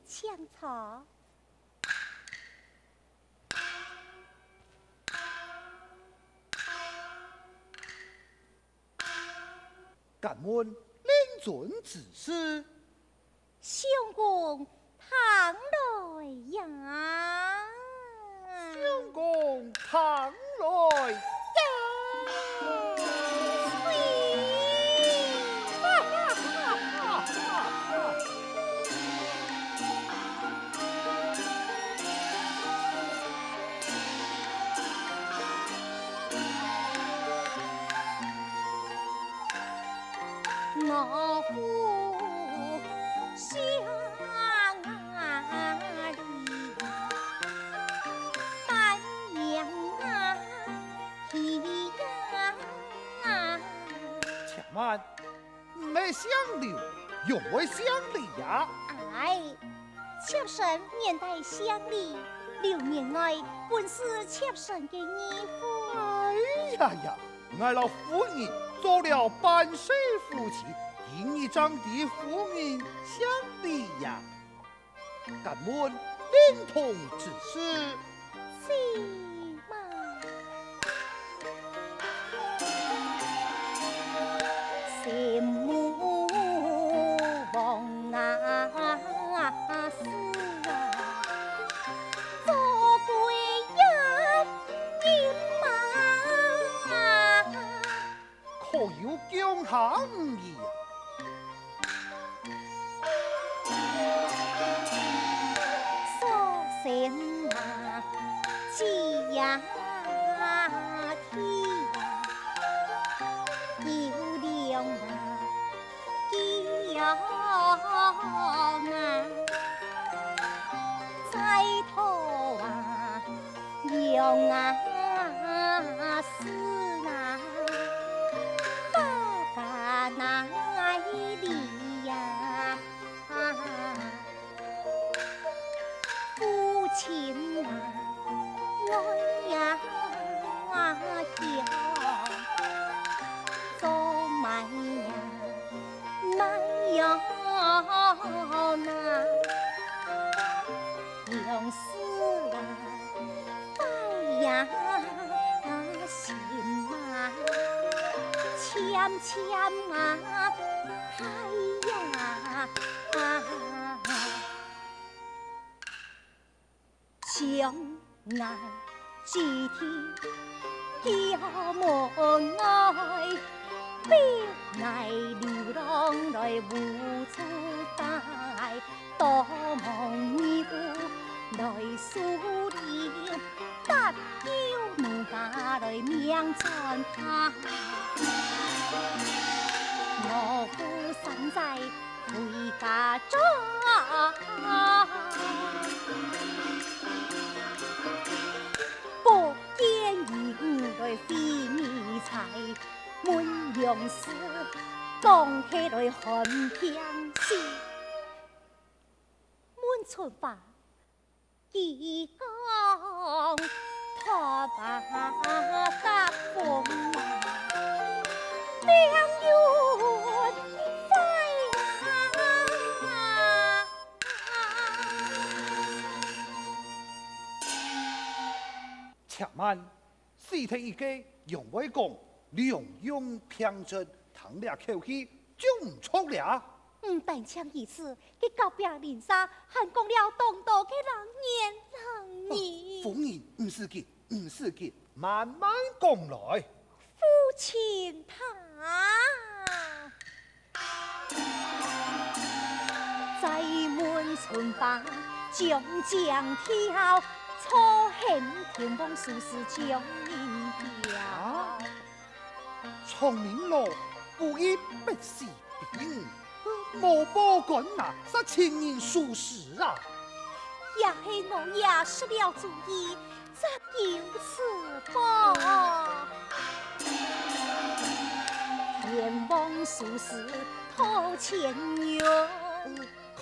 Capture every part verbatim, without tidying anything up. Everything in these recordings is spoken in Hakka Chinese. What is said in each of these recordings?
请坐。敢问令尊之事？相公， 堂来呀！相公，堂来！呀！我 且慢，你係姓劉，仰會姓李呀？哎，妾身原底姓李，劉员外本是妾身个義父。哎呀呀， 𠊎摎夫人做了半世夫妻，今日正知夫人姓李呀。敢問令堂之事？且慢。 可有降下吾意啊？ 且慢， 死忒一個，仰會講良臃並濟，聽這口氣就毋著了。毋單淨如此，該隔壁鄰舍還講了當多个冷言冷語。夫人，毋使急，毋使急，慢慢講來。夫卿他 啊？長命郎不入必死兵，無報官哪殺親人倏死啊！也係老爺失了主意， 責有此報。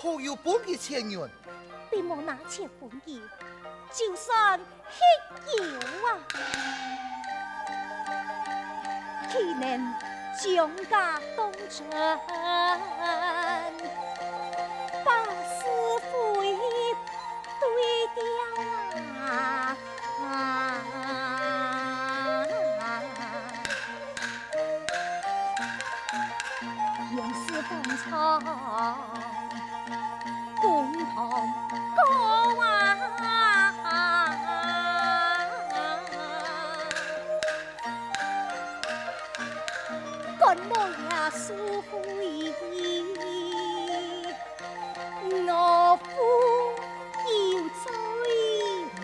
可有分佢錢銀？並無拿錢分佢，就算乞求啊！豈能將家當真，百事苦唱公堂歌啊，干老爷苏府里，我府有罪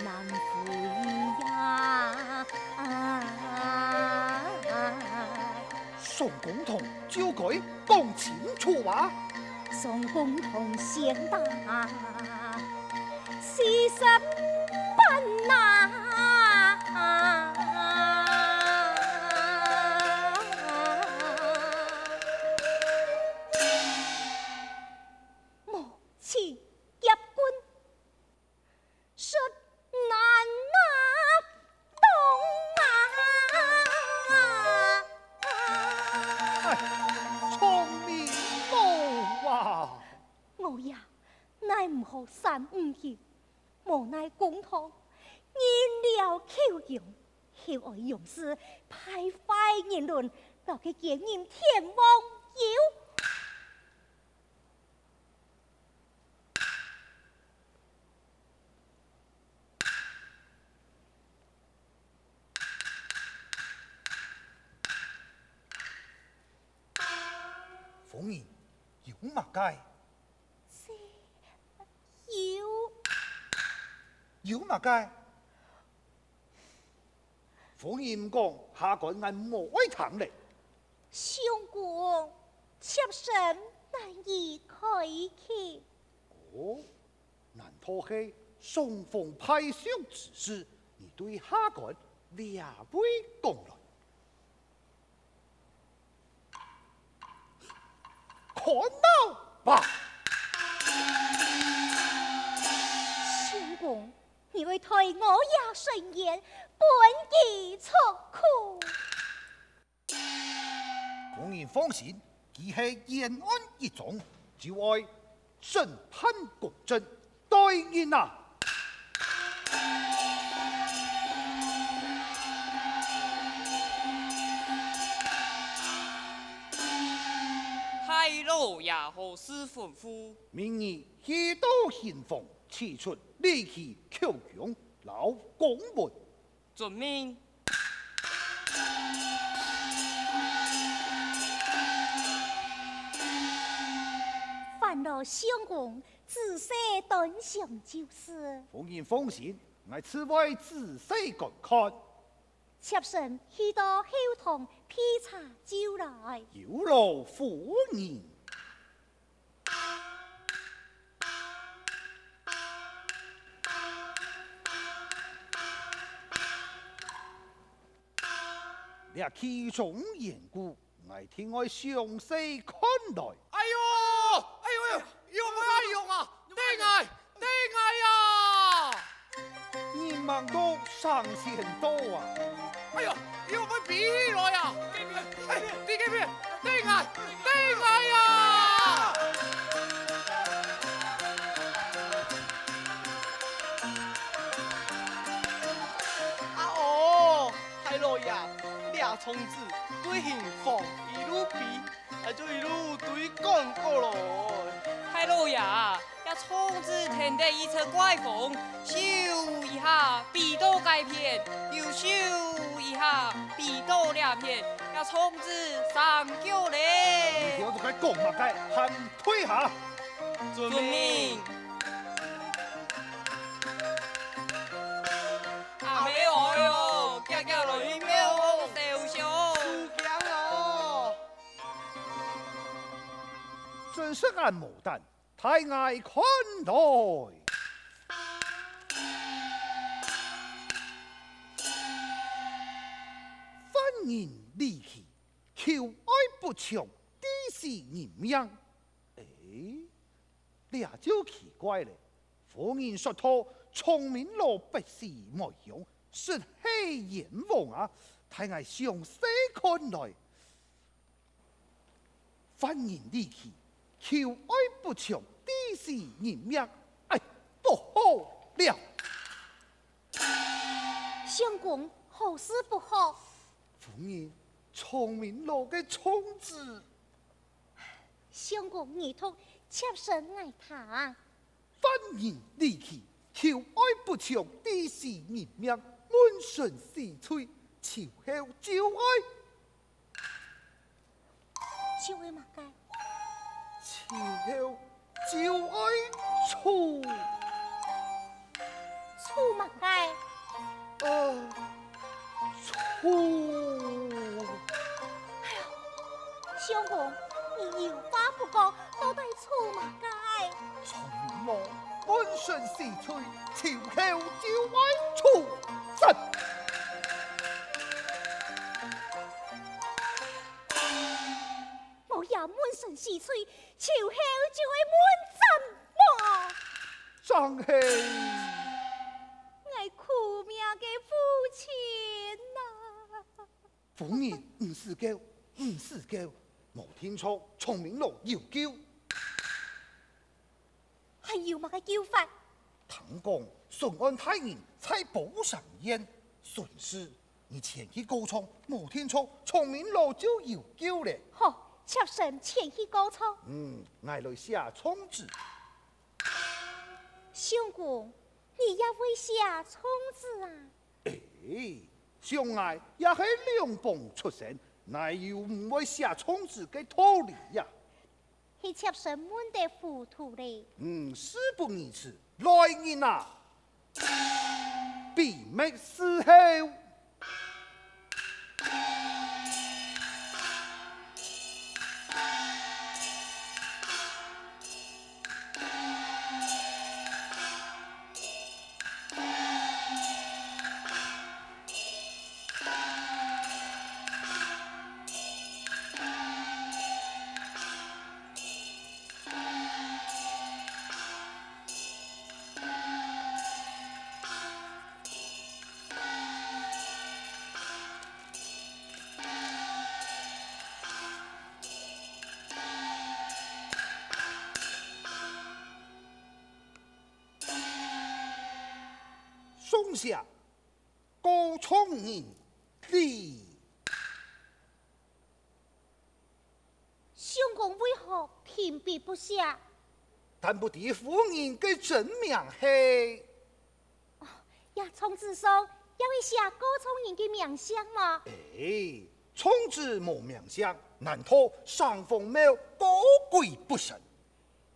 难悔呀。 上公堂就該講清楚啊！上公堂先打四十板呐！母亲，爷君 说难拿动啊！哎，聪明母啊！我呀，奈毋何三五日，无奈公堂，人了口供，后爱用事派坏人轮，到佢奸人天王有 疯人，有麼个？這，有。有麼个？ 夫人講下官，𠊎無愛聽咧。相公，妾身難以開口。哦，難道係傷風敗俗之事，你對下官這位講來？看哪吧！相公， 你會代我爺伸冤，分佢出苦。夫人放心，佢係冤案一宗，就愛審判公正，對人啊！大老爺何事吩咐？明日去到刑房， 取出利器、口供摎公文。遵命。煩勞相公仔細端詳就是。夫人放心，𠊎自會仔細觀看。妾身去到後堂備茶就來。有勞夫人。 這其中緣故，𠊎定愛詳細看來。哎喲，哎喲，哎喲，用啊用啊，得𠊎，得𠊎呀！ 你吂到上前到啊！哎喲，又會飛起來啊！哎，你這片，得𠊎，得𠊎呀！啊哦，大老爺，這蟲子對刑房一路飛， 𠊎就一路追趕過來。大老爺，這蟲子跈等一陣怪風，咻一下飛到該片，又咻一下飛到這片，這蟲子生腳咧。你聽𠊎講麼个，還毋退下！遵命。阿姆哀哦，遽遽來去廟口燒香。 真實恁無膽，待𠊎看來。犯人利器，求愛不祥，致死人命。誒， 這就奇怪咧。夫人說到聰明勞百死無用，實係冤枉啊！待𠊎詳細看來。犯人利器，求愛不祥，致死人命。哎，不好了！相公，何事不好？夫人，聰明勞个蟲子！相公你讀，妾身𠊎聽。 犯人離奇，求愛不從，致死人命，問訊是誰，秋後就愛。就愛麼个？秋後就愛處。處麼个？呃，處。哎呀，相公，你有話不講， 到底處麼个？從來問訊是誰，秋後就愛處。我也問訊是誰，秋後就愛問斬無？正係。𠊎苦命个父親啊！ 夫人，毋使噭，毋使噭，無定著，聰明佬有救。還有麼个救法？聽講，巡按大人在寶城縣巡視，你前去告狀，無定著，聰明佬就有救咧。好，妾身前去告狀。嗯，𠊎來寫狀紙。相公，你也會寫狀紙啊？ 欸，想𠊎也係兩幫出身，哪有毋會寫狀紙个道理呀？係妾身問得糊塗咧。嗯，事不宜遲，來人啊！閉密伺候。 送上告狀人李。相公為何停筆不寫？但不知夫人个真名係？哦，這狀紙上也會寫告狀人个名姓無？欸，狀紙無名姓，難道城隍廟高貴不成？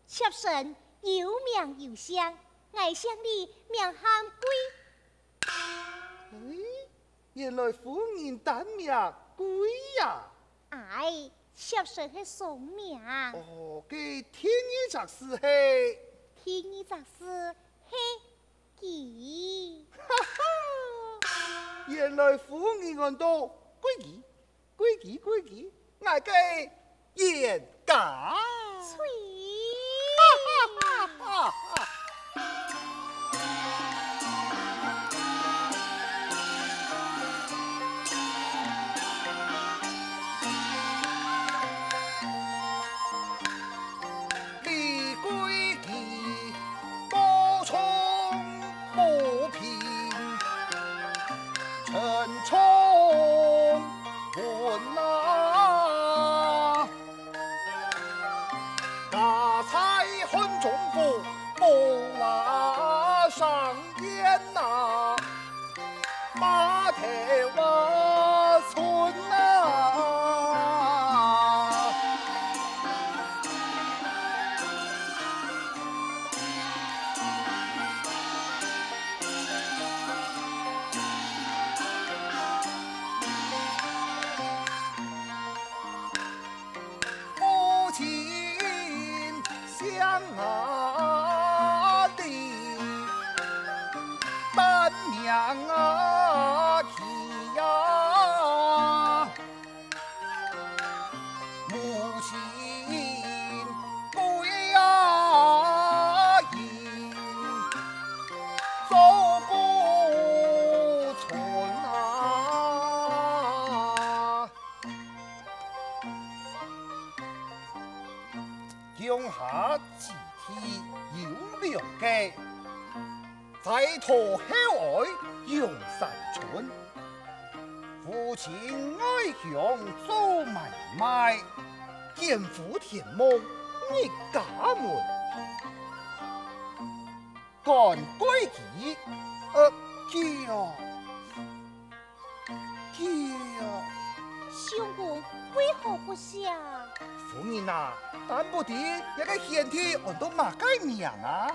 妾身有名有姓，𠊎姓李，名喊桂。欸，原來夫人單名桂呀！哎，妾身係雙名。哦，該第二隻字係？第二隻字係 己。哈哈，原來夫人安到桂己，桂己，桂己，𠊎个冤家。啐！哈哈哈哈！李桂 高中无凭，陈冲文啊，家在汉中府，母啊上燕呐。 马头啊村啊。父亲乡下里，单名啊去呀，母亲归呀，应做孤村啊。 乡下子弟有两个，在途后爱杨山村。父亲外乡做买卖，奸夫甜夢入家門。趕歸期，呃，佢啊，佢啊。相公為何不寫？夫人啊，但不知這个賢弟安到麼个名啊？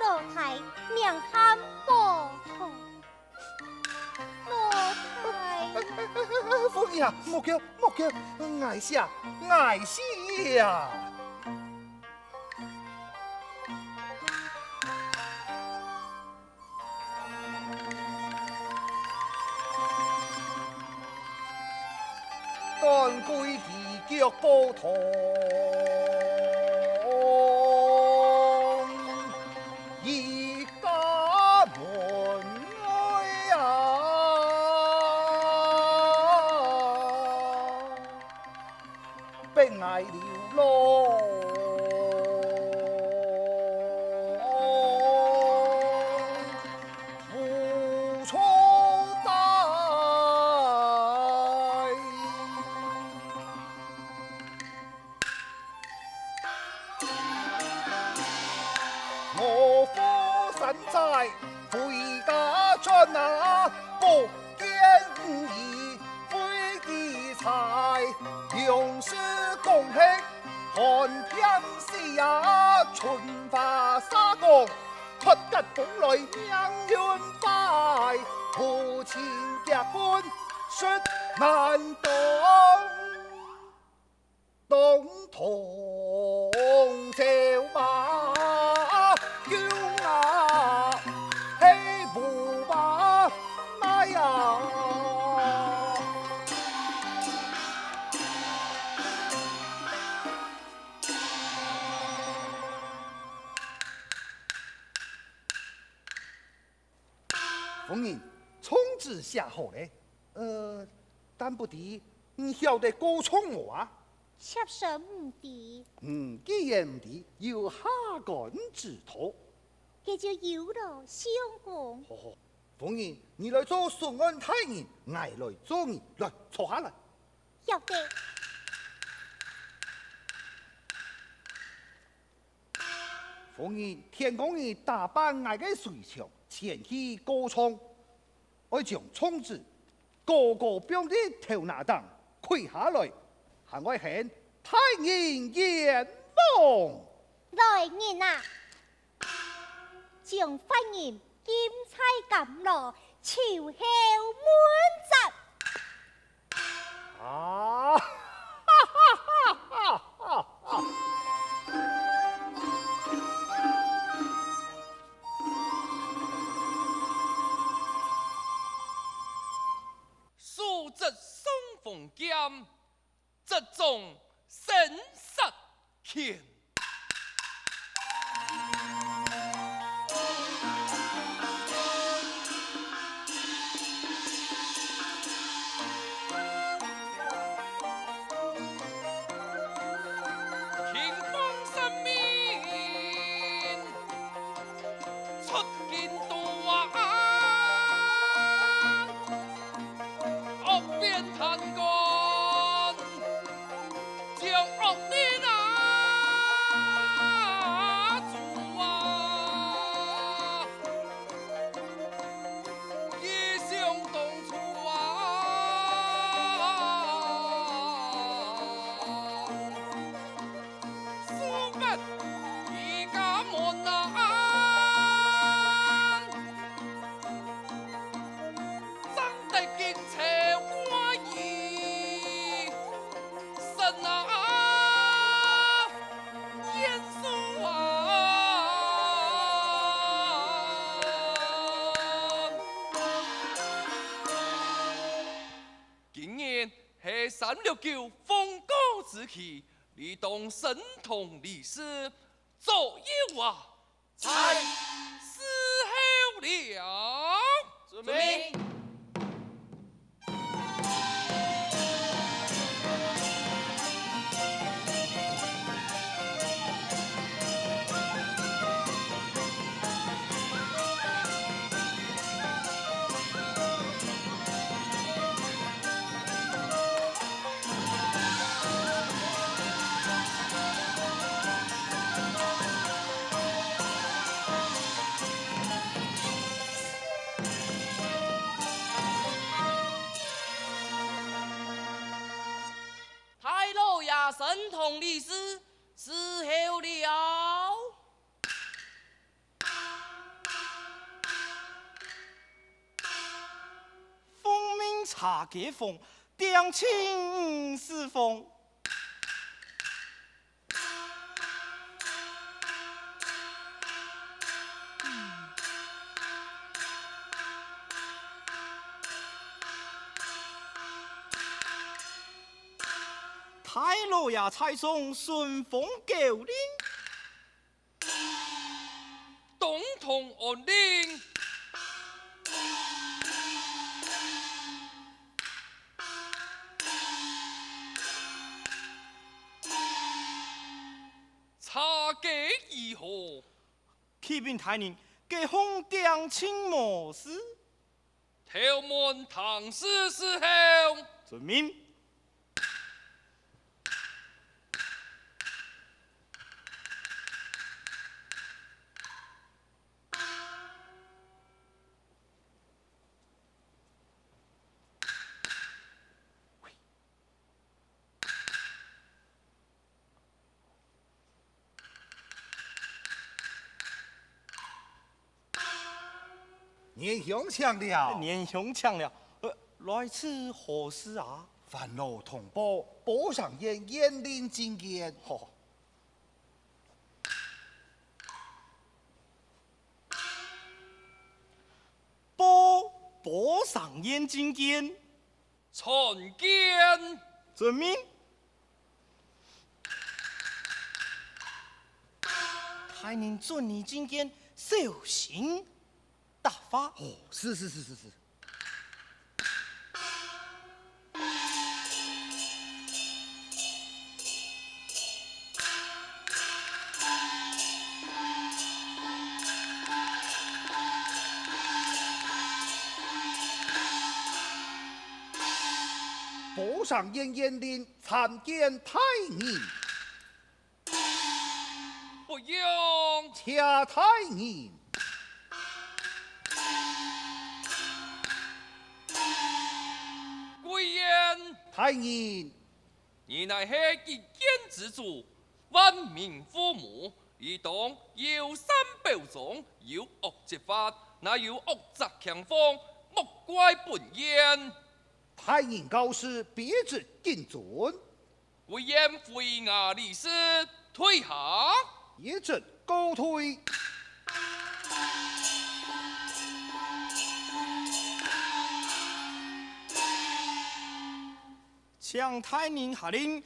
老弟名喊寶通。 老弟。夫人啊，莫叫，莫叫，𠊎寫，𠊎寫啊！趕歸期，腳步痛，一 家門外啊，逼𠊎流浪無處待。 我負山債歸家轉啊，不見你回的財。用事功行寒天死啊，春花夏講，脫甲風來命運壞，無情結婚實難當。 當堂走馬廄啊，係無馬來啊！夫人，狀紙寫好咧，呃，但不知你曉得告狀無啊？ 妾身毋知。嗯，既然毋知，有下官之道。該就有勞相公。好好，夫人，你來做巡按大人，𠊎來做二。來，坐下來。曉得。夫人，天光日打扮𠊎个隨從，前去告狀。 愛將狀紙高高放在頭那頂，跪下來，還愛喊大人冤枉。來人啊，將犯人禁在監牢，秋後問斩。 啊！手执雙锋劍，直撞生殺鉗。 今日係三六九風高之期，理當升堂理事，左右啊！在。伺候了。遵命。茶个風，定盡是風。大老爺在上順風九令。 東堂安令。茶个如何？啟稟大人，該項定盡無事。 投門聽試時候。遵命。年兄請了。年兄請了。呃，來此何事啊？煩勞通報，保生院縣令觐見。好。報保生院觐見。 參見。遵命。大人准你進見，小心答話。哦，是是是是是。 保生院縣令參見大人。不用。謝大人。跪言。大人。 你乃係一縣之主，萬民父母，理當有善表彰，有惡執法，若有惡責強放，莫怪本縣。大人教示，卑職謹遵。跪言回衙理事，退下。卑職告退。 請大人下令，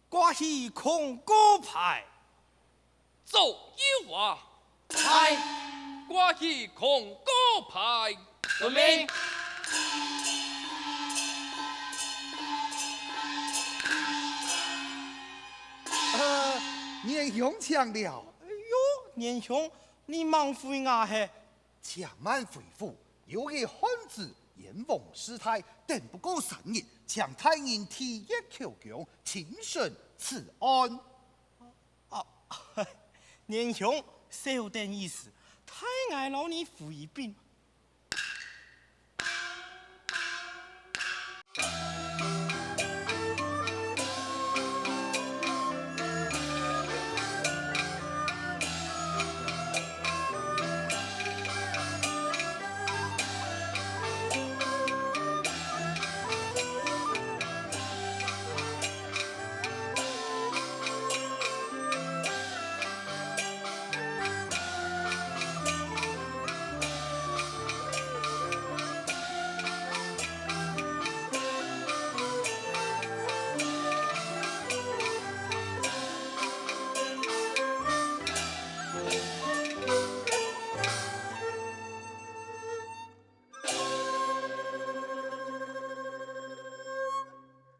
掛起控告牌。左右啊！在。掛起控告牌。遵命。呃，年兄請了。哎喲，年兄，你吂回衙係？ 且慢回府，有個漢子冤枉事大，等不過三日，請大人體恤口供，親審此案。啊，年兄，小等一時，待𠊎摎你回禀。